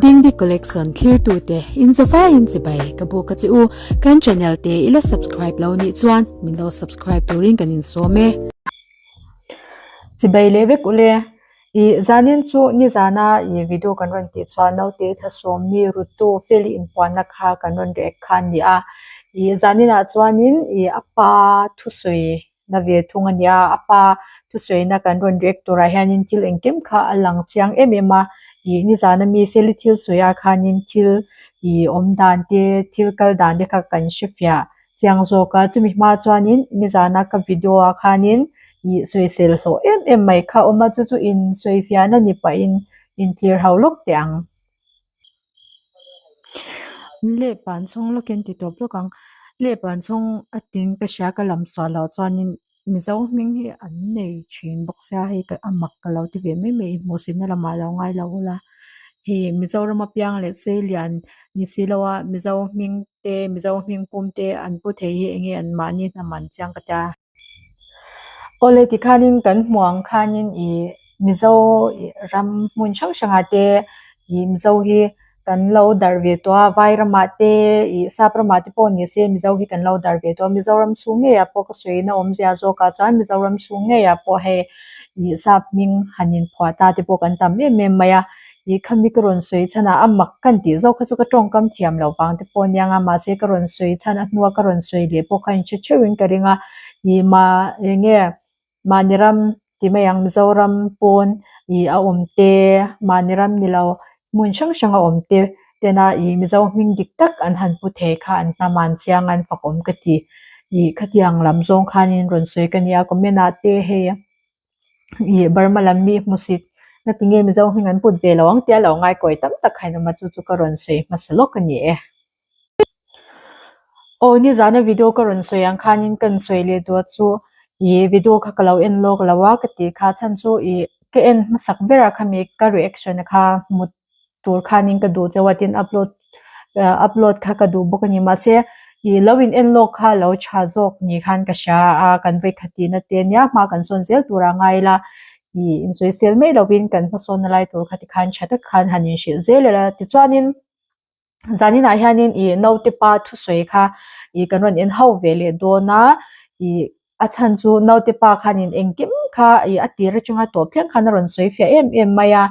Dingdi Collection thlirtute in zavaiin chibai ka buk a che u. Kan channel te i la subscribe lo nih chuan min lo subscribe turin kan insawm e. Chibai leh vek ule, i zanin chu nizana i video kan rawn tih chuan naute thlasawm mi rutu feli inpuanna kha kan rawn react kha a ni a, i zaninah chuanin i a pa thusawi na ve thung a nia, a pa thusawiina kan rawn react turah hianin thil engkim kha a lang chiang em em a, ih nizana mi feli thil sawi ah khanin thil ih awm dan te thil kal dan te kha kan hre fiah chiang zawk a, chumi hma chuanin nizana ka video ah khanin ih sawisel hlawh em em mai kha a awm a, chu chu in sawifiahna ni pahin intlir ho lawk teh ang. Lehpan chhung lawkin ti tawp lawk ang lehpan chhung a ting ka hria ka lam suah loh chuanin mizo hming hi an nei thin bawk sia hei ka a mak ka lo ti ve mai mai hmuhsitna lamah lo ngai lo ula hei Mizoram a piang leh seilian ni si lo a mizo hming te mizo hming pum te an pu thei hi eng nge an mahni hnam an chiang ka tia. Awle tikhanin kan hmuh ang khanin ih Mizo ram hmun hrang hrangah te ih Mizo hi kan lo darh ve tawh a vai ramah te ih sap ramah te pawh ni se Mizo hi kan lo darh ve tawh a Mizoram chhung ngeiah pawh ka sawina awmzia zawkah chuan Mizoram chhung ngeiah pawh hei ih sap hming han inphuah ta te pawh kan tam em em mai a. Ih khami ka rawn sawi chhan a, a mak ka tih zawk kha chu ka tawngkam thiam loh vang te pawh a nia nga mahse ka rawn sawi chhan a hnua ka rawn sawi leh pawh kha inhre theuhin ka ring a, ih ma eng nge mahni ram ti mai ang Mizoram pawn ih a awm te mahni ram ni lo hmun hrang hrang a awm te tena ih Mizo hming dik tak an han pu thei kha an hnam an chiang a an fakawm ka ti ih khatiang lam zawng khanin rawn sawi ka nia comment ah te hei. Ih Burma lam mi hmusit na tinge Mizo hming an put ve lo ang tia lo ngaikawi tam tak kha in awm a chu chu ka rawn sawi hmasa lawk a ni e. Aw nizana video ka rawn sawi ang khanin kan sawi leh duh a chu ih video kha ka lo en lawk lo a ka tih kha chhan chu ih ka en hmasak ber a khami ka reaction kha hmu tur khanin ka duh chauh a tin upload upload kha ka duh bawk a ni mahse ih lo in en lawk kha lo tha zawk ni khan ka hria a kan vawikhat tihna te nia hma kan sawn zel tur a ngai ila ih insawisel mai lovin kan hmasawnna lai tur kha tikhan tha tak khan han inhrilh zel ila tichuanin zaninah hianin ih naute pa thusawi kha ih kan rawn en ho ve leh dawn a ih. A chhan chu naute pa khanin engkim kha ih a tir atanga tawp thleng khan a rawn sawi fiah em em mai a,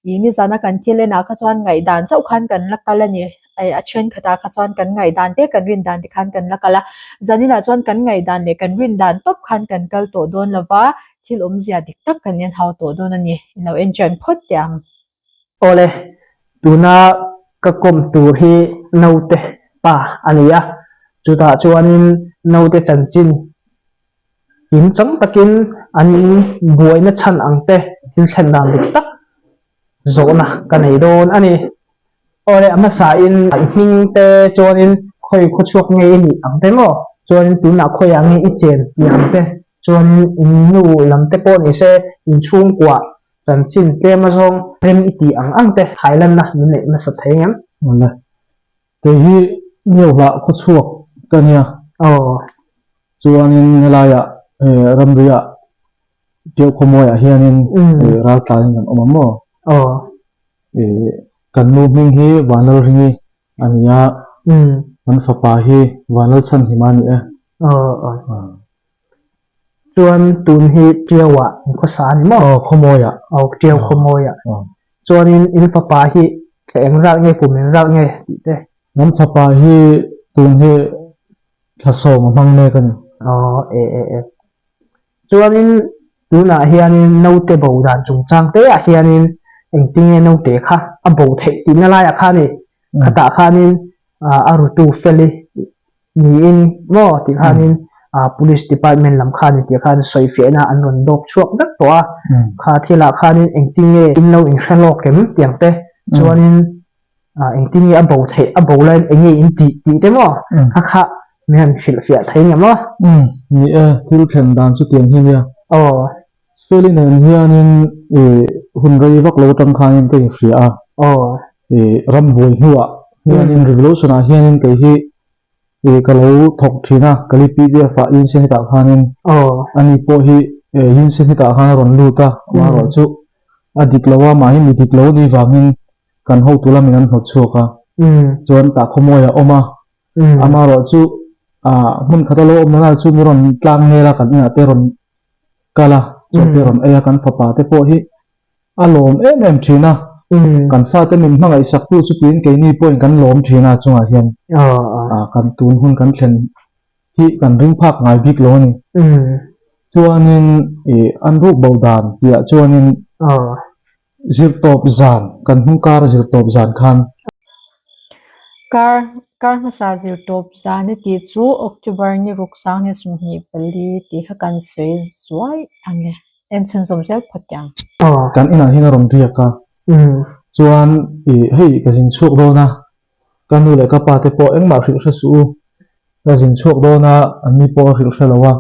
ih nizana kan thil enah kha chuan ngaihdan chauh khan kan la kal a ni, ih a thenkhatah kha chuan kan ngaihdan te kan rin dan te khan kan la kal a, zaninah chuan kan ngaihdan leh kan rin dan tawp khan kan kal tawh dawn lo va, thil awmzia dik tak kan en hau tawh dawn a ni, i lo en ṭan phawt teh ang. Awle, tuna ka kawm tur hi naute pa a ni a, chutah chuanin naute chanchin kim chang takin an buaina chhan ang te thil thlen dan dik tak zawhna ka nei dawn a ni. Awle, a hmasain i hming te chuanin khawi khawchhuak nge i nih ang te maw? Chuanin tunah khawiah nge i chen tih ang te, chuanin in nu lam te pawh ni se inchhungkuah Chanchin tlem azawng rem i tih ang ang te Thailand-a min neih nasa thei ngem? Awle. Kei hi Miauhlah khawchhuak ka nia. Aw. Chuanin helaiah ramriah Tiau khawmawiah hianin raltlanin kan awm a maw? Aw. Kan nu hming hi Vanlalringi a ni a. Kan fapa hi Vanlalchhanhima a ni e. Aw aw. Chuan tun hi Tiauah in khawsa a ni maw? Aw, Khawmawiah. Aw, Tiau Khawmawiah. Chuanin in fapa hi thla engzat nge, kum engzat nge tih te? Kan fapa hi tun hi thla sawm a hmang mek a ni. Aw, e e e. Chuanin tunah hianin naute bo dan chungchang te ah hianin engtinge naute kha a bo theih tihna laiah khan i khatah khanin a rutu fel i Niin maw tih khanin Police Department lam khanin tih khan sawifiahna an rawn dawp chhuak vek tawh a, kha thilah khanin engtin nge in lo inhre lawk em tiang te chuanin engtin nge a bo theih a bo laiin eng nge in tih tih te maw kha kha min han hrilhfiah thei nge maw? Umm ni e, thil thlen dan chu tiang hi nia. Aw. Feli nen hianin hun rei vak lo atang khanin ka inhria a. Aw. Rambuai hnuah hianin revolution ah hianin kei hi Ih ka lo thawk thin a, ka li PDF ah Yinsen hetah khanin ani pawh hi Yinsen hetah khan a rawn lut a, amaherawh chu a dik lo a, mahni mi dik lo ni vangin kan hotu lamin an hnawt chhuak a, chuan tah khawmawi a awm a, amaherawhchu hmun khata lo awm nana chu min rawn tlang nel a, kan inah te rawn kal a, chaw te rawn ei a, kan fapa te pawh hi a lawm em em thin a, kan fate min hmangaih saktu chu tiin keini pawhin kan lawm thin a chungah hian kan tun hun kan thlen hi kan ring phak ngai bik lo a ni. Chuanin ih an ruk bo dan tihah chuanin zirtawp zan kan hnung kar zirtawp zan khan. Kar kar hmasa zirtawp zan a tih chu October ni ruk sang ni 24 tih kha kan sawi zuai ang e. En chhunzawm zel phawt teh ang. Kan inah hian a rawn riak a, chuan ih hei ka zin chhuak dawn a, ka nu leh ka pa te pawh engmah hrilh hre suh u, ka zin chhuak dawn a, an ni pawh a hrilh hre lo a,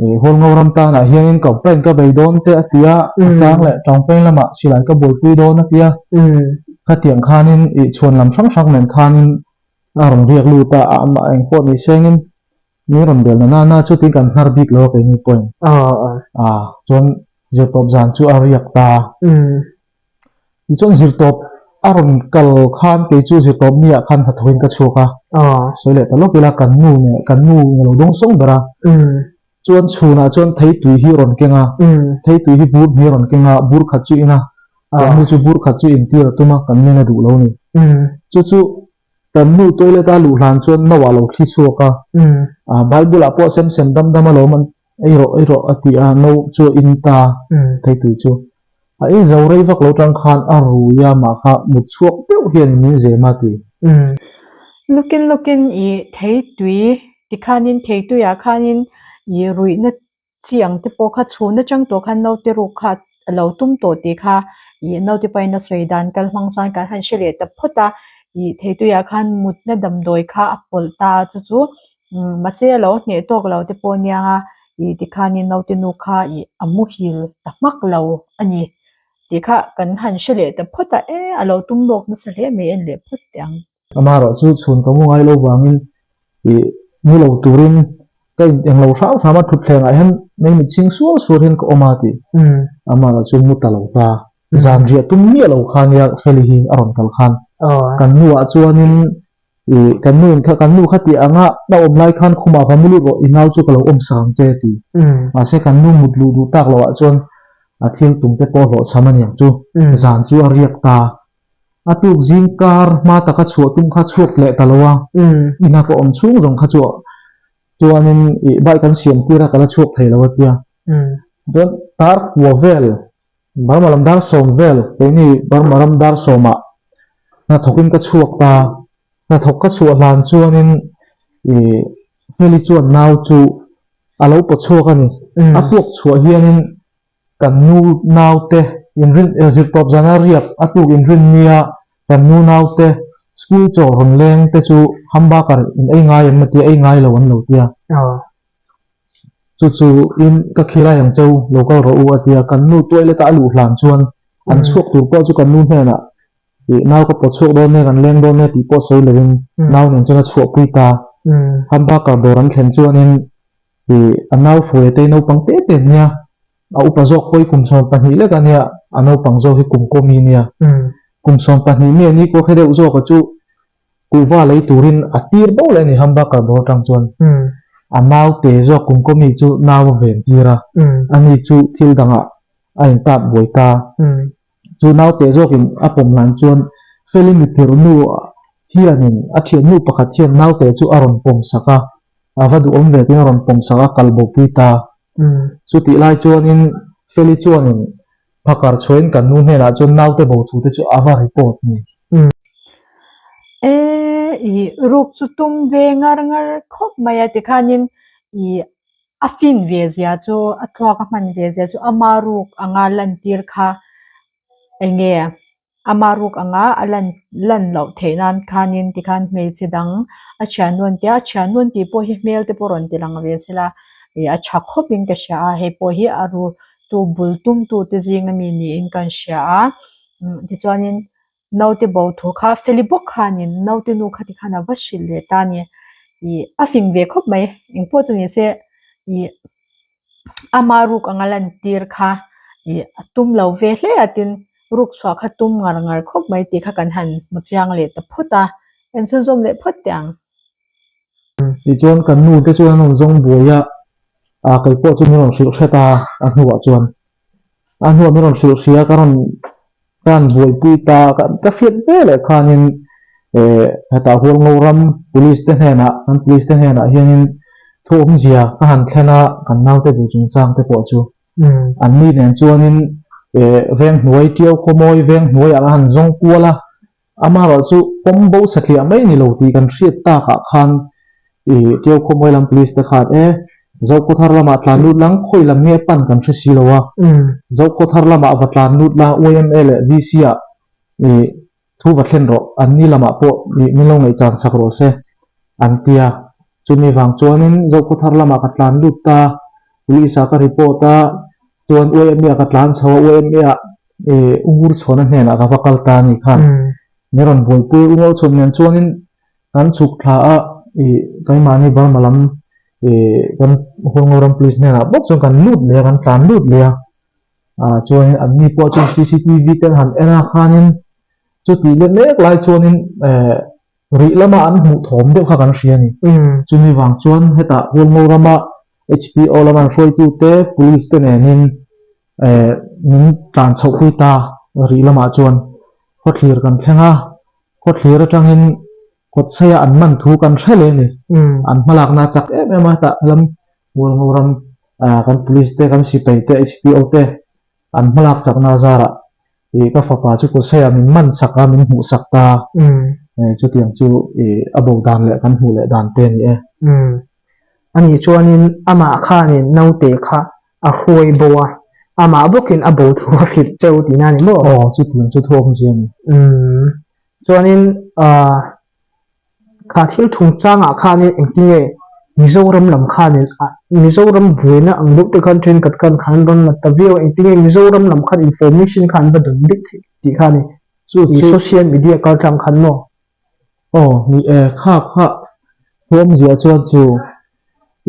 ih Hualngo ram tanah hianin complaint ka bei dawn te a ti a, a tlang leh tangpeng lamah silai ka buaipui dawn a ti a, khatiang khanin ih chhuan lam hrang hrang nen khanin a rawn riak lut a, amah engpawh ni sengin Ni rawn bel na nana chu tiin kan hnar bik lo a keini pawhin. A chuan zirtawp zan chu a riak ta a. Tichuan zirtawp a rawn kal khan kei chu zirtawp mi ah khan hnathawhin ka chhuak a. Sawi leh ta lawk ila kan nu nge kan nu nge lo dawng sawng ber a. Chuan chhunah chuan theitui hi rawn keng a. Theitui hi bur hnih a rawn keng a, bur khat chu in a. Kan nu chu bur khat chu intir a tum a, kan nen a duh lo a ni. Chu chu Kan nu toilet a luh hlan chuan no ah lo thli chhuak a, Bible ah pawh sem sem dam dam alawm an ei rawh ei rawh a ti a, no chu a in ta thei tui chu. A in zo rei vak lo tang khan a rui a mah kha mut chhuak deuh hian min zem a ti. Lawkin lawkin i thei tui tikhanin thei tuiah khanin i ruihna Chi ang te pawh kha chhun atang tawh khan naute ruk kha a lo tum tawh tih kha ih naute pawhin a sawi dan kal hmang chuan kan han hre leh ta phawt a, ih theituiah khan mutna damdawi kha a pawlh ta a chu chu umm mahse a lo hneh tawk lo te pawh aniang a ih tikhanin naute nu kha ih a muhil ta hmak lo a ni tih kha kan han hre leh ta phawt a, e a lo tum lawk nasa hle mai en leh phawt teh ang. Amaherawh chu chhun ka mu ngai lo vangin ih mu lo turin ka in eng lo hram hram a, thutthleng ah hian mei mit chhing suar suar hian ka awm a tih. Amaherawh chu mu ta lo ta. Zan riah tum miah lo kha nia Feli hi a rawn kal khan. Kan nu ah chuanin ih kan nu in kha kan nu kha tih anga a awm lai khan khumah va mu lut rawh i nau chu ka lo awm sak ang che ti. Mahse kan nu mut luh duh tak loh ah chuan a thil tum te pawh hlawhchham aniang chu. Zan chu a riak ta. A tuk zing kar hma taka chhuah tum kha chhuak leh ta lo a, ina ka awm chhung zawng kha chu chuanin ih bike an siam tir a ka la chhuak thei lo a tia. Chuan dar kua vel, Burma lam dar sawm vel, keini Burma ram dar sawmah hnathawkin ka chhuak ta. Hnathawk ka chhuah hlan chuanin ih Hmeli chuan nau chu a lo paw chhuak a ni. A puak chhuah hianin Kan nu naute inrin zirtawp zana riak a tuk inrin nia kan nu naute school chaw rawn leng te chu hamburger in ei ngai em a tia ei ngai lo an lo tia. Chu chu in ka khilai ang cheu lo kal rawh u a tia kan nu toilet a a luh hlan chuan an chhuak tur pawh chu kan nu hnenah ih nau ka pawt chhuak dawn e kan leng dawn e tih pawh sawi lovin nau nen chuan a chhuahpui ta. Hamburger dawr an thlen chuanin Ih, a nau hruai te naupang te te ania, a upa zawk pawh hi kum 12 lek ania, a naupang zawk hi kum kawmi ania. Kum 12 mi ani pawh khe deuh zawka chu kuhva lei turin a tir bo leh a ni Hamburger dawr atang chuan. A nau te zawk kum kawmi chu nau a ven tir a, ani chu thil dangah a intap buai ta. Chu naute zawkin a pawm hlan chuan Feli miphir nu hianin a thiannu pakhat hian naute chu a rawn pawm sak a, a va duhawm ve tiin a rawn pawm sak a, kal bopui ta. Chutih lai chuanin Feli chuanin phakar chhuahin kan nu hnenah chuan naute bo thu te chu a va report ni. E, i ruk chu tum ve ngar ngar khawp mai a tikhanin i A fin ve zia chu, a thluak a hman ve zia chu ama ruk anga lantir kha enge ama ruk anga a lan lan loh theih nan khanin tikhan hmeichhe dang a thian nawn tia, a thian nawn tih pawh hi hmel te pawh rawn ti lang ve sela ih a tha khawp in ka hria a, hei pawh hi a ru tu bul tum tu te zing ami niin kan hria a, tichuanin Naute bo thu kha Feli bawk khanin naute nu kha tikhan a va hrilh leh ta a ni. Ih a fing ve khawp mai, engpawh chu ni se ih ama ruk anga lantir kha ih a tum lo ve hle a tin. ruk chhuah kha tum ngar ngar khawp mai tih kha kan han hmu chiang leh ta phawt a, en chhunzawm leh phawt teh ang. Tichuan kan nu te chuan an rawn zawng buai a, ah kei pawh chu min rawn hrilh hret a, a hnuah chuan a hnuah min rawn hrilh hria ka rawn ka han buaipui ta ka ka hriat ve leh khanin eh hetah Hualngo ram police te hnenah kan police te hnenah hianin thu awmzia ka han thlen a kan naute bu chungchang te pawh chu an ni nen chuanin eh venghnuai Tiau khawmawi venghnuaiah ka han zawng kual a. Amaherawh chu pawm bo satliah mai ni lo tih kan hriat takah khan ih Tiau Khawmawi lam Police te khan e Zokhawthar lamah tlan lut lang khawi lam nge pan kan hre si lo a, Zokhawthar lamah va tlan lut la yma leh VC ah ih thu va thlen rawh an ni lamah pawh ih min lo ngaihchan sak rawh se an ti a. Chumi vang chuanin Zokhawthar lamah ka tlan lut ta, Police ah ka report a, chuan yma ah ka tlan chho a, yma ah Ih Ungur chhuahna hnenah ka va kal ta a nih khan min rawn buaipui Ungur chhuah nen chuanin kan chhuk thla a, ih keimahni Burma lam ih kan Hualngoram Police hnenah bawk chuan kan lut leh a, kan tlan lut leh a, ah chuanin anni pawh chuan cctv te an han en a khanin chutih let mek lai chuanin eh rih lama an hmuh thawm deuh kha kan hria a ni. Chumi vang chuan hetah Hualngorama HPO lama an hruaitute Police te nenin Eh, min tlan chhoh pui ta rih lamah chuan khawthlir kan thleng a, khawthlir atangin kawtsaia an man thu kan hre leh a ni. An hmalakna a chak em em a, hetah lam Mualngo ram kan police te, kan sipai te, HPO te an hmalak chakna zarah ih ka fapa chu kawtsaia min man sak a, min hmuh sak ta. Eh, chutiang chu ih a bo dan leh kan hmuh leh dan te a ni e. Ani chuanin amah khanin naute kha a hruai bo a, amah bawkin a bo thu a hrilh cheu tihna a ni maw? Aw, chutiang chu thu awmzia a ni. Umm, chuanin aah kha thil thungchangah khanin engtin nge Mizoram lam khanin ah Mizoram buaina ang deuh te khan thenkhat khan khan rawn la ta viau a, engtin nge Mizoram lam khan information kha an va dawn daih theih tih kha a ni. Chu chu. Social media kaltlang khan maw? Aw, ni e, kha kha thu awmzia chuan chu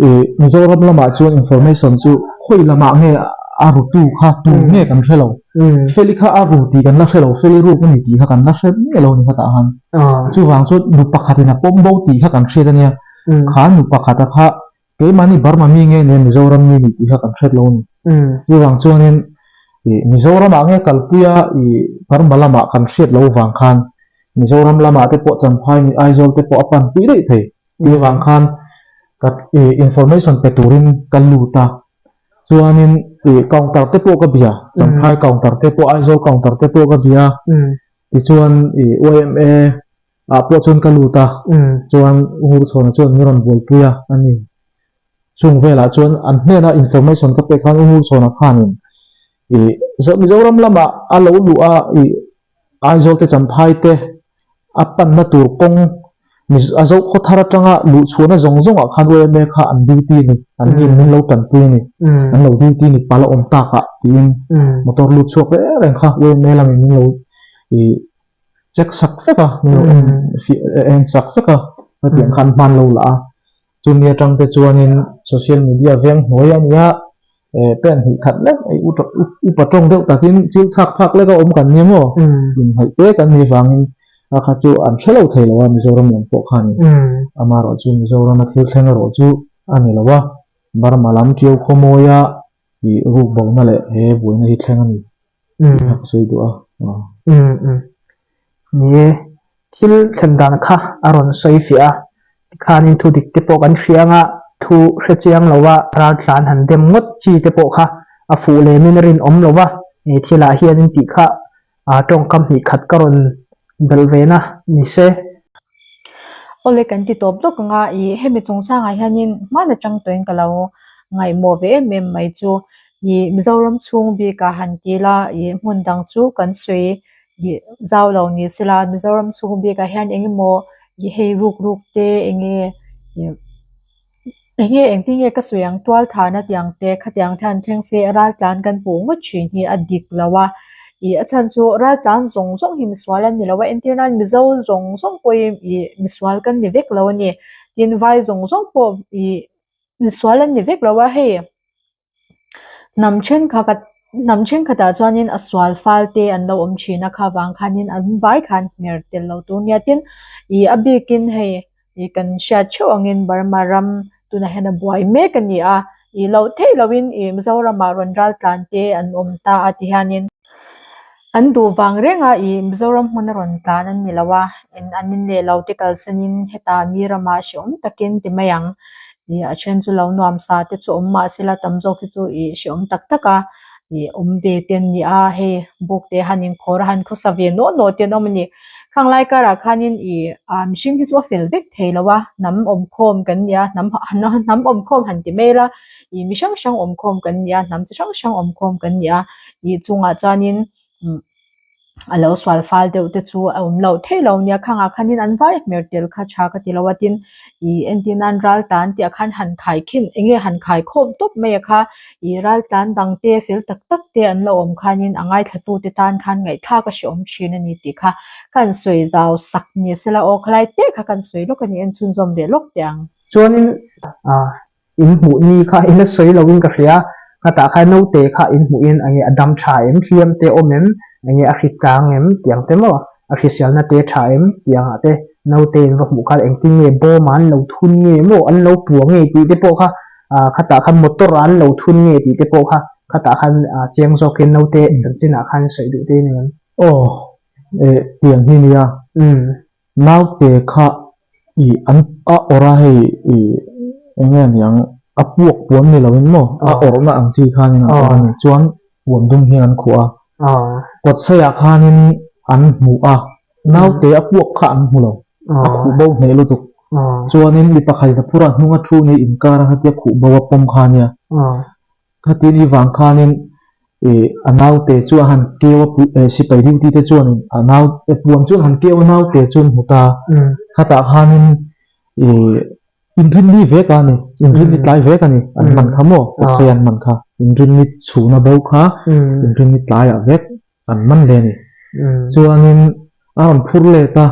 ih Mizoram lamah chuan information chu khawi lamah nge a rutu kha tu nge kan hre lo. Feli kha a ru tih kan la hre lo, Feli ruk a ni tih kha kan la hre miah lo a ni khatah khan. Chuvang chuan nu pakhatin a pawm bo tih kha kan hriat a nia. Kha nu pakhata kha Keimahni Burma mi nge nia Mizoram mi ni tih kha kan hret lo a ni. Chuvang chuanin ih Mizoramah nge kalpuia ih Burma lamah kan hriat lo vang khan Mizoram lamah te pawh Champhai ni Aizawl te pawh a pan pui daih thei. Tih avang khan ka ih information pe turin ka lut a. Chuanin ih counter te pawh ka bia, Champhai counter te pawh Aizawl counter te pawh ka bia. Tichuan ih yma Ah pawh chuan ka lut a, chuan Ngurchhawna chuan min rawn buaipui a a ni. Chung velah chuan an hnena information ka pek khan Ngurchhawna khanin ih Mizoram lamah a lo luh a ih Aizawl te Champhai te a panna tur kawng a Zokhawthar atanga luh chhuahna zawng zawngah khan yma kha an duty a ni, an nin min lo tanpui a ni, an lo duty a ni pala awm takah tiin motor lut chhuak reng reng kha yma lamin min lo ih check sak vek a, min lo en en sak vek a, hetiang khan hman lo lah a, chumi atang te chuanin social media veng hnuai a nia, eh pen hnih khat lek upa tawng deuh takin chil chhak phak lek a awm kan ni maw, inhnaih te kan nih vangin a kha chu an hre lo thei lo a Mizoram lam pawh khanin, amaherawh chu Mizorama thil thleng erawh chu a ni lo a, Burma lam Tiau khawmawia ih ruk bona leh he buaina hi thleng a ni. Tih kha ka sawi duh a. Umm. Ni e, thil thlen dan kha a rawn sawi fiah a, tikhanin thu dik te pawh kan hria anga thu hre chiang lo a raltlan han dem ngawt chi te pawh kha a fuh lemin a rinawm lo va, he thilah hianin tih kha tawngkam hnih khat ka rawn belh ve na ni se. Awle kan ti tawp lawk anga ih hemi chungchangah hianin hman atang tawhin ka lo ngaihmawh ve em em mai chu Ih Mizoram chhung bikah han ti ila ih hmun dang chu kan sawi ih zau lo ni sela Mizoram chhung bikah hian eng emaw ih hei ruk ruk te eng nge ih eng nge engtin nge ka sawi ang tual thahna tiang te khatiang te han thleng se ral tlan kan puh ngawt thin hi a dik lo a ih a chhan chu ral tlan zawng zawng hi misual an ni lo a entir nan Mizo zawng zawng pawhin ih misual kan ni vek lo a ni tin vai zawng zawng pawh ih misual an ni vek lo a hei. Hnam thenkhat Hnam thenkhatah chuanin a sual fal te an lo awm thin a, kha vang khanin an vai khan hmer tel lo tur nia. Tin, ih a bikin hei ih kan hriat theuh angin Burma ram tunah hian a buai mek a ni a, ih loh theih lohin ih Mizoramah rawn ral tlan te an awm ta a ti hianin an duh vang reng a ih Mizoram hmun a rawn tlan an ni lo a, an in leh lo te kalsanin hetah mi ramah hrehawm takin ti mai ang. Ih a then chu lo nuam sa te chu awm mah sela tam zawk hi chu ih hrehawm tak tak a ih awm ve te an ni a hei buk te han inkhawr a han khawsa ve nawh nawh te an awm a ni. Khang lai karah khanin ih ah mihring hi chu a fel vek thei lo a hnam awmkhawm kan ni a hnam hnam awmkhawm han ti mai ila ih mi hrang hrang awmkhawm kan ni a hnam chi hrang hrang awmkhawm kan ni a ih chungah chuanin umm a lo sual fal deuh te chu a awm loh theih lo nia khangah khanin an vai hmer tel kha tha ka ti lo a tin ih entir nan ral tan tih ah khan han khai khin eng nge han khai khawm tawp mai a kha ih ral tan dang te fel tak tak te an lo awm khanin a ngaithla tu te tan khan ngaihthlak a hrehawm thin a ni tih kha ka han sawi zau sak ni sela aw khalai te kha kan sawi lawk a ni en chhunzawm leh lawk teh ang. Chuanin ah In hmuh ni kha i la sawi lo in ka hria, khatah khan naute kha in hmuh in enge a dam tha em, hliam te awm em, enge a hri tlang em tih ang te maw, a hriselna te tha em tih ang ah te naute in va hmuh khan engtin nge bawm ah an lo thun nge maw, an lo pua nge tih te pawh kha ah khatah khan motor ah an lo thun nge tih te pawh kha khatah khan ah chiang zawk in naute chanchin ah khan sawi duh te in eng. Aw eh tiang hi nia. Umm. Naute kha ih an a awrh a hei ih eng nge niang a puak puan ni loin maw a awrhna ang chi khanin an awrh a ni chuan puan dum hian an khuh a kawtsaih ah khanin an hmu a naute a puak kha an hmu lo a khuh bo hneh lutuk chuanin mi pakhatin a phur a hnung a thu ni inkar a khatia khuh bo a pawm kha ania. Khatin i vang khanin ih a naute chu a han keu a pu eh sipai duty te chuanin a nau eh puan chu an han keu a naute chu an hmu ta. Khatah khanin ih inrinni vek a ni, inrinni tlai vek a ni an man kha maw Kawsei an man kha inrinni chhuna bo kha inrinni tlaiah vek an man leh a ni. Chuanin a rawn phur let a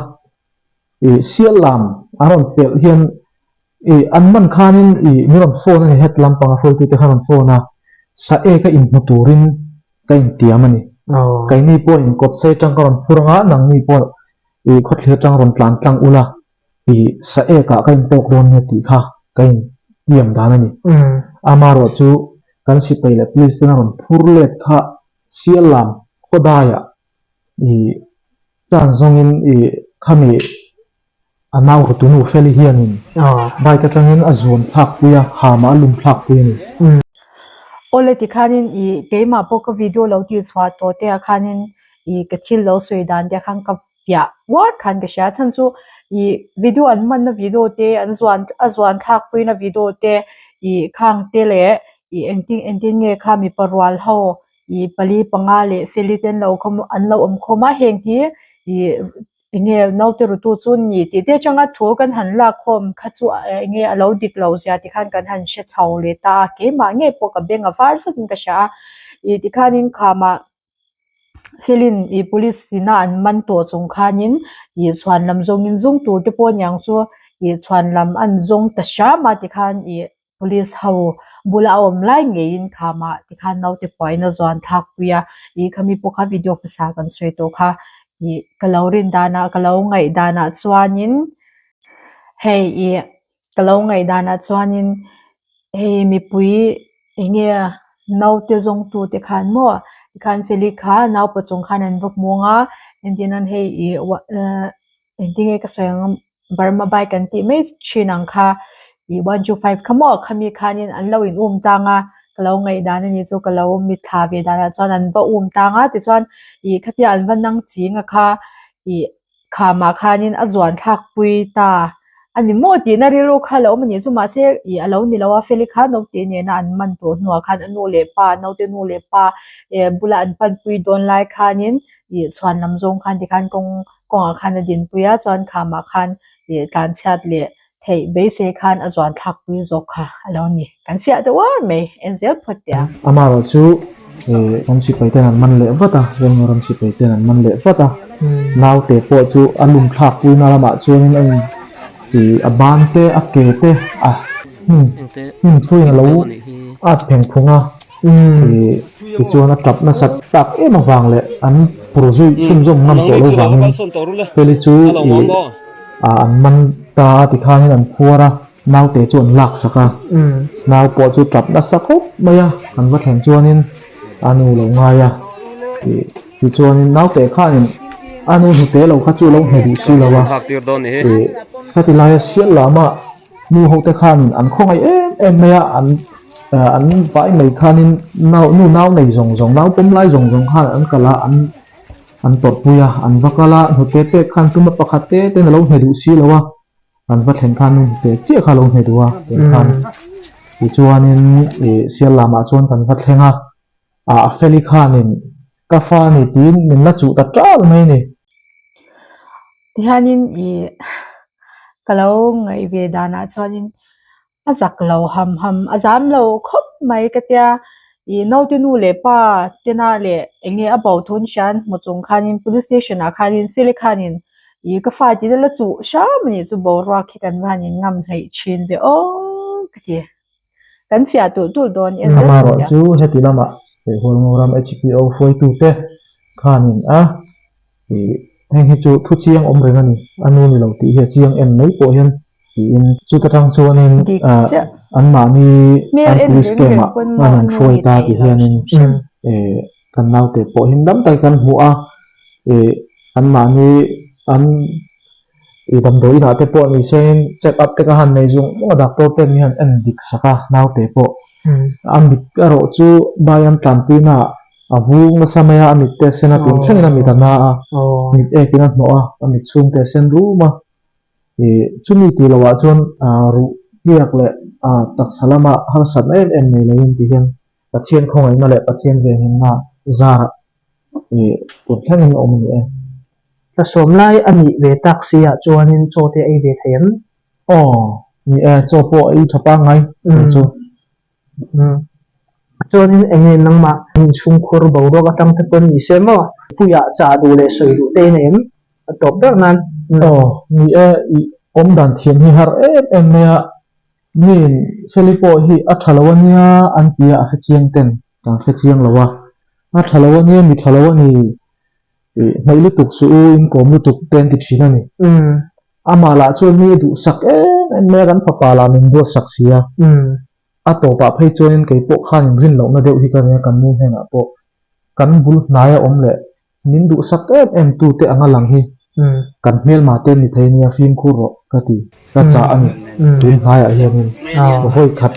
ih sial lam a rawn pelh hian ih an man khanin ih min rawn phone a ni het lampanga hruaitute khan rawn phone a sa ek a inhmu turin ka intiam a ni. Keini pawhin kawtsei atang ka rawn phur anga nangni pawh ih khawthlir atang rawn tlan tlang ula ih sa ek ah ka intawk dawn nia tih kha ka intiam dan a ni. Amaherawh chu kan sipai leh police ten a rawn phur let kha sial lam khawdaiah ih Chan zawngin i khami a nau rutunu Feli hianin bike atangin a zuam thlak pui a, khamah a lum thlak pui a ni. Awle tikhanin i keimah pawh ka video lo tih chhuah tawh te ah khanin i ka thil lo sawi dan te ah khan ka fiah uar khan ka hria. Chhan chu i video an hmanna video te an zuan a zuan thlak puina video te i khang te leh i engtin engtin nge kha mipa rual ho ih pali panga leh feli te an lo khawm an lo awm khawm a heng hi ih eng nge naute rutu chu an ni tih te atanga thu kan han lak khawm kha chu eng nge a lo dik lo zia ti khan kan han hre chho leh ta a keimah ngei pawh ka beng a var zawtin ka hria a ih tikhanin khamah felin ih police ina an man tawh chung khanin ih chhuan lam zawngin zung tur te pawh aniang chu ih chhuan lam an zawng ta hram a tikhan ih. Police ho bula a awm lai ngeiin khamah tikhan naute puain a zuan thlak pui a, ih khami pawh kha video hmasa kan sawi tawh kha ih ka lo rin danah ka lo ngaih danah chuanin hei ih ka lo ngaih danah chuanin hei mipui eng nge naute zawngtu te khan maw tikhan Feli kha naupa chung khan an va hmung a engtin an hei ih Engtinge ka sawi ang Burma bike an tih mai thin ang kha ih 125 kha maw khami khanin an lo in um tang a ka lo ngaih dan a nih chu ka lo mitthla ve danah chuan an va um tang a tichuan ih khatia an va nang ching a kha ih khamah khanin a zuan thlak pui ta a ni maw tihna rilru kha a lo awm a nih chu mahse ih a lo ni lo a feli kha naute nena an man tawh hnuah khan a nu leh pa naute nu leh pa eh bula an panpui dawn lai khanin ih chhuan lam zawng khan tikhan kawng Kawngah khan a dinpui a, chuan khamah khan ih tlanchhiat leh theih beisei khan a zuan thlak pui zawk kha a lo ni. Kan fiah deuh uar mai, en zel phawt teh ang. Amaherawh chu ih kan sipai ten an man leh vat a, Rilngaram sipai ten an man leh vat a, naute pawh chu a lum thlak puina lamah chuanin a in ih a ban te a ke te a hnim hnim thuin a lo at pheng phung a. Tichuan a tap nasat tak em avang leh an phur zui chhunzawm ngam tawh lo vangin Feli chu ih an man ta a tikhanin an phuar a, naute chu an laksak a. Nau pawh chu tap nasa khawp mai a, an va thlen chuanin a nu lo ngai a. Tichuanin naute khanin a nu hnute lo kha chu a lo hne duh si lo a, ih khati laia sial lamah Nu ho te khanin an khawngaih em em mai a, an an vai mai khanin nau nu nau nei zawng zawng nau pawm lai zawng zawng khan an kal a, an an tawrhpui a, an va kal a, hnute pek khan tuma pakhat te ten a lo hne duh si lo a, an va thlen khan nu hnute chiah kha a lo hne duh a, tiang khan tichuanin ih sial lamah chuan kan va thleng a, ah Feli khanin ka fa a ni tiin min la chuh ta tal mai a ni. Tihianin ih ka lo ngaih ve danah chuanin a zak lo ham ham a zam lo khawp mai ka tia ih naute nu leh pa tena leh eng nge a bo thun hrian hmu chung khanin police station ah khanin Feli khanin ih ka fa tih na la chuh hram a nih chu boruak hi kan van in ngam hleih thin ve aw ka ti. Kan fiah tulh tulh dawn e zel Amaherawh chu heti lamah Hualngoram HPO hruaitute khanin a ih heng hi chu thu chiang awm reng a ni, a nu ni lo tih hi a chiang em mai pawh hian tiin chuta tang chuanin anmahni an police camp ah an han hruai ta ti hianin ih kan naute pawh hi dam takin kan hmu a ih anmahni an I damdawi inah te pawh ni se check up te ka han nei zung zung a doctor te mi han en dik sak a naute pawh a mit erawh chu bai an tlanpui na ah a vung nasa mai a a mit te a sen a tun thlengin a mit a na a mit ek in a hnawh a a mit chhung te a sen rum a ih chumi tih loh ah chuan ruh tliak leh taksa lama harsatna em em nei loin ti hian Pathian khawngaihna leh Pathian venghimna zarah ih tun thlengin a awm a ni e. Thla sawm lai a nih ve tak si ah chuanin chaw te a ei ve thei em? Aw, ni e, chaw pawh a ei tha pangngai tih chu. Umm. Chuanin eng nge nangmah inchhungkhur boruak atang te pawn ni se maw? Puia chah duh leh sawi duh te i nei em? A tawp ber nan. Aw, ni e, i awmdan thiam hi har em em mai a, Miin Feli pawh hi a tha lo a nia an ti a, a hre chiang ten kan hre chiang lo a, a tha lo a nia mi tha lo a ni ih hnaih lutuk suh u in kawm lutuk te an ti thin a ni. Amah lah chuan mi a duhsak em em mai a, kan fapa lah min duatsak si a, a tawpah phei chuanin kei pawh khan in rin lohna deuh hi ka ring a, kan nu hnenah pawh kan bul hnaia awm leh Min duhsak em em tu te anga lang hi kan hmelma te ni thei nia fimkhur rawh ka ti ka chah a ni. Tun hnaiah hianin vawi khat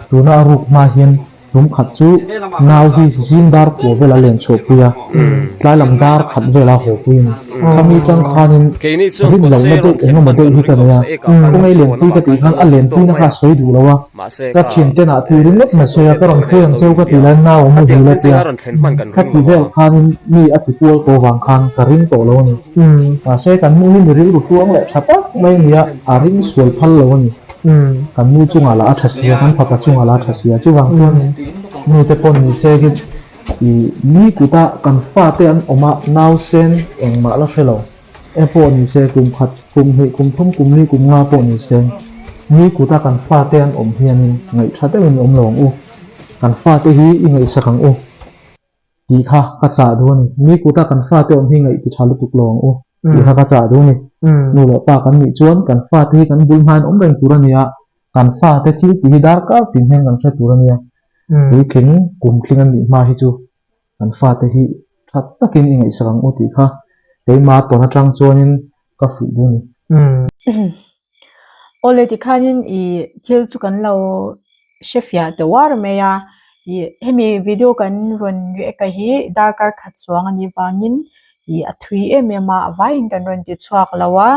tuna a ruk hma hian tum khat chu nau hi zing dar kua vela len chhuahpui a, tlai lam dar khat vela haw pui a ni. Khami chang khanin rin lohna deuh eng emaw deuh hi ka nei a, khawngaih lenpui ka tih khan a lenpuina kha a sawi duh lo a. Ka thianten ah tui ringawt mai sawi a, ka rawn hruai ang cheu ka ti lai nau a muhil a tia, ka ti vel khanin mi a ti kual tawh vang khan ka ring tawh lo a ni. Mahse kan nu hi mi rilru tluang leh tha tak mai a ni a, a ring sual phal lo a ni. Kan nu chungah lah a tha sia, kan fapa chungah lah a tha sia, chuvang chuan nu te pawh ni se hi ih mi kuta kan fate an awm a, nausen engmah la hre lo. E pawh ni se, kum khat, kum hnih, kum thum, kum li, kum nga pawh ni se, ni kuta kan fate an awm hianin ngaihṭha deuhin awm lo ang u. Kan fate hi i ngaihsak ang u tih kha ka chah duh a ni. Ni kuta kan fate awm hi ngaih ti ṭha lutuk lo ang u tih kha ka chah duh a ni. Nu leh pa kan nih chuan kan fate hi kan bul hmain awm reng tur a ni a, kan fate thil tih hi darkar tin hian kan hre tur a nia. Puitling, kum tling an nih hma hi chu Kan fate hi tha takin i ngaihsak ang u tih kha keimah tawn atang chuanin ka fuih duh a ni. Awle tikhanin i thil chu kan lo hre fiah teuh uar mai a, i hemi video kan rawn react a hi darkar khat chuang a nih vangin i a thui em em a, a vaiin kan rawn ti chhuak lo a,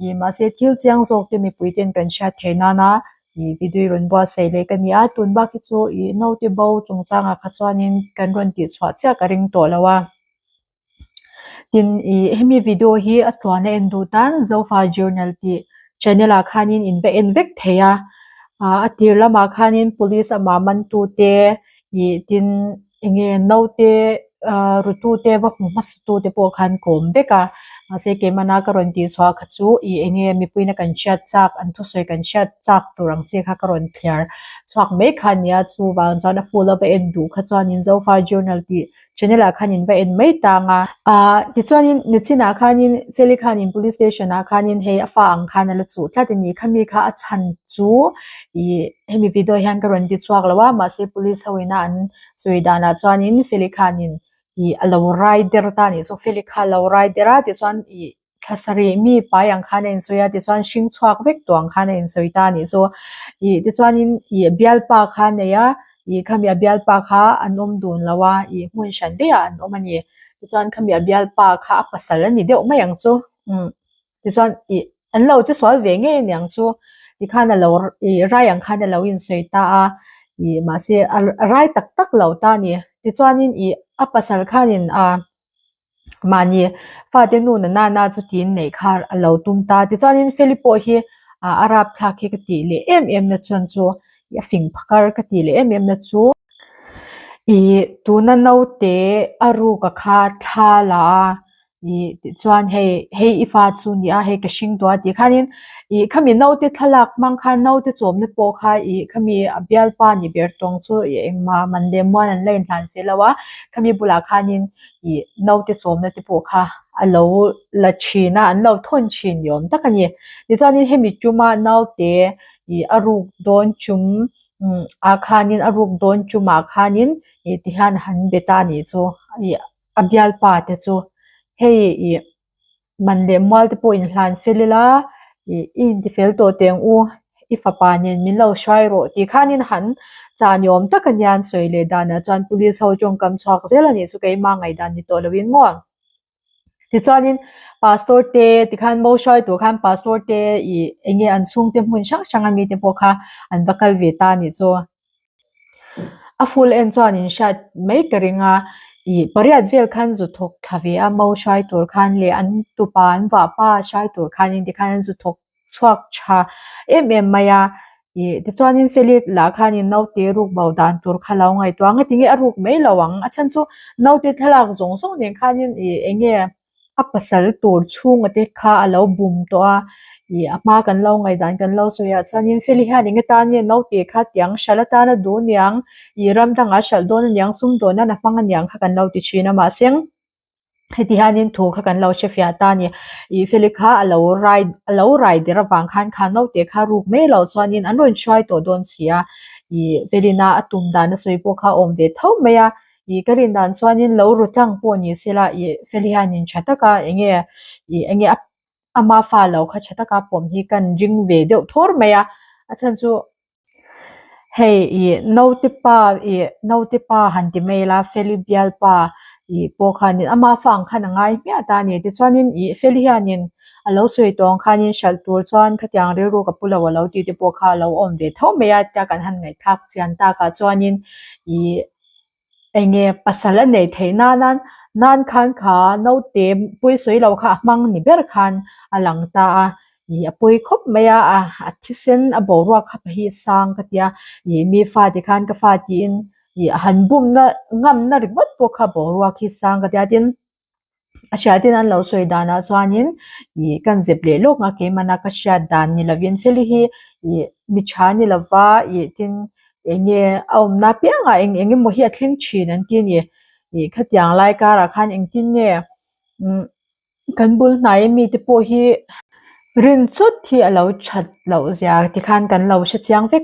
i mahse thil chiang zawk te mipui ten kan hriat theih nana ih video hi rawn buatsaih leh ka ni a tun bak hi chu ih naute bo chungchangah kha chuanin kan rawn tih chhuah chiah ka ring tawh lo a tin ih hemi video hi a tluan a en duh tan zofa journal tih channel ah khanin in va en vek thei a ah a tir lamah khanin police amah man tu te ih tin eng nge naute ah ru tu te va hmu hmasa tu te pawh khan kawm vek a. Mahse keimahna ka rawn tih chhuah kha chu ih enge mipuiina kan hriat chak an thusawi kan hriat chak tur ang chi kha ka rawn thliar chhuak mai kha a nia. Chuvang chuan a full a va en duh kha chuanin Zofa Journal tih channel ah khan in va en mai tang a. Ahh tichuanin nichinah khanin Feli khanin police station ah khanin hei a fa ang khan a la chuh tlat a ni. Khami kha a chhan chu ih hemi video hian ka rawn ti chhuak lo a mahse police ho ina an sawi danah chuanin Feli khanin ih a lo rai der ta a nih chu Feli kha a lo rai der a tichuan ih thla sarih mi pai ang khan a insawi a tichuan hring chhuak vek tawh ang khan a insawi ta a nih chu ih tichuanin ih bialpa kha a nei a ih khami a bialpa kha an awm dun lo a ih hmun hran daih ah an awm a ni tichuan khami a bialpa kha a pasal a ni deuh mai ang chu umm tichuan ih an lo che sual ve ngei a niang chu tikhan a lo ih rai ang khan a lo insawi ta a ih mahse a rai tak tak lo ta a ni tichuanin ih a pasal khanin ah. Mahni fate nu na nana chu tiin neih kha a lo tum ta. Tichuanin Feli pawh hi a rapthlak hi ka tih leh em em na chuan chu a fing phakar ka tih leh em em na chu ih tuna naute a ruk a kha thla la a ih tichuan hei hei i fa chu ni a hei ka hring tawh a tih khanin ih khami naute thlalak hmang khan naute chawmna pawh kha ih khami a bialpa ni ber tawng chu ih engmah man leh muan an la inhlan fel lo a khami bulah khanin ih naute chawmna te pawh kha a lo la thin a an lo thawn thin ni awm tak a ni tichuanin hemi tuma naute ih a ruk dawn tum umm ah khanin a ruk dawn tumah khanin ih tihian han be ta a nih chu ih a bialpa te chu hei ih. Man leh mual te pawh inhlan fel ila ih i intifel tawh teh ang u i fapa nen min lo hruai rawh tih khanin han chah ni awm tak a nia an sawi leh danah chuan police ho tawngkam chhuak zel a nih chu keimah ngaihdan ni tawh loin maw. Tichuanin pastor te tikhan mo hruai tur khan pastor te ih eng nge an chhungte hmun hrang hrang ami te pawh kha an va kal ve ta a nih chu. A full en chuan in hriat mai ka ring a, ih pariat vel khan zu thawk thla ve a mo hruai tur khan leh an tupa an vahpa hruai tur khanin tikhan an zu thawk chhuak tha em em mai a, ih tichuanin Felix lah khanin naute ruk bo dan tur kha lo ngaihtuah ang a tinge a ruk mai lo ang a chhan chu naute thlalak zawng zawng nen khanin ih eng nge. a pasal tur chhunga te kha a lo bum tawh a ih a hma kan lo ngaihdan kan lo sawi ah chuanin Feli hian eng atan nge naute kha tiang hralh atan a duh aniang ih ram dangah a hralh dawn aniang sum dawn nan a hmang aniang kha kan lo ti thin a mahse heti hianin thu kha kan lo hre fiah ta a ni ih Feli kha a lo rai a lo rai der avang khan kha naute kha ruk mai loh chuanin an rawn hruai tawh dawn si a ih Felina a tum dan a sawi pawh kha a awm ve tho mai a. Ih ka rin dan chuanin lo ru tlang pawh ni sela ih fel hianin tha taka eng nge ih eng nge a ama fa lo kha tha taka pawm hi kan ring ve deuh thawr mai a a chhan chu hei ih naute pa ih naute pa han ti mai ila feli bialpa ih pawh khanin ama fa ang khan a ngai hmiah ta a ni tichuanin ih feli hianin a lo sawi tawh ang khanin hralh tur chuan khatiang rilru ka pu lo a lo tih te pawh kha a lo awm ve tho mai a tia kan han ngaihthlak chian takah chuanin ih. Enge pasal a neih theih nana nan khan kha naute pawi sawi lo kha a hmang ni ber khan a lang ta a ih a pawi khawp mai a a thisen a boruak kha hi sang ka tia ih mi fate khan ka fa tiin ih a han bumna ngamna ringawt pawh kha boruak hi sang ka tia tin. A hriatin an lo sawi danah chuanin ih kan zep leh lawk a keimahna ka hriat dan ni lovin Feli hi ih mi tha ni lova ih tin eng nge a awmna apiangah eng eng emaw hi a thleng thin an ti a ni ih khatiang lai karah khan engtin nge umm kan bul hnai ami te pawh hi rin chawt hi a lo that loh zia tikhan kan lo hre chiang vek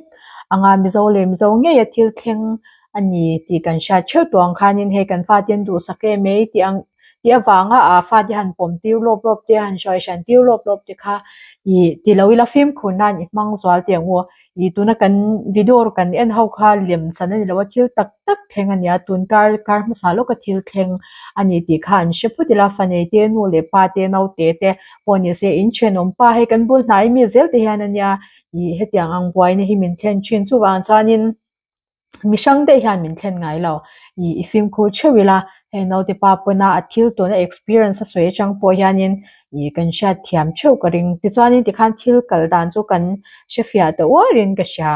anga Mizo leh Mizo ngei a thil thleng a ni tih kan hriat theuh tawh ang khanin hei kan fate an duhsak em mai tih ang tih avanga ah fate han pawm tir lawp lawp te han hruai hran tir lawp lawp te kha ih ti lo ila fimkhur nan i hmang zual teh ang u ih tuna kan video kan en ho kha lem chan a ni lo a thil tak tak thleng a nia tun kar kar hmasa lawka thil thleng a ni tih kha an hre phut ila fanei te nu leh pa te naute te pawh ni se in thenawm pa hei kan bul hnai mi zel te hian a nia ih hetiang ang buaina hi min thlen thin chuvang chuanin. Mi hrang daih hian min thlen ngai lo. Ih i fimkhur theuh ila, hei naute pa pawna a thil tawna experience a sawi atang pawh hianin ih kan hriat thiam theuh ka ring. Tichuanin tikhan thil kal dan chu kan hrefiah ta uarin ka hria.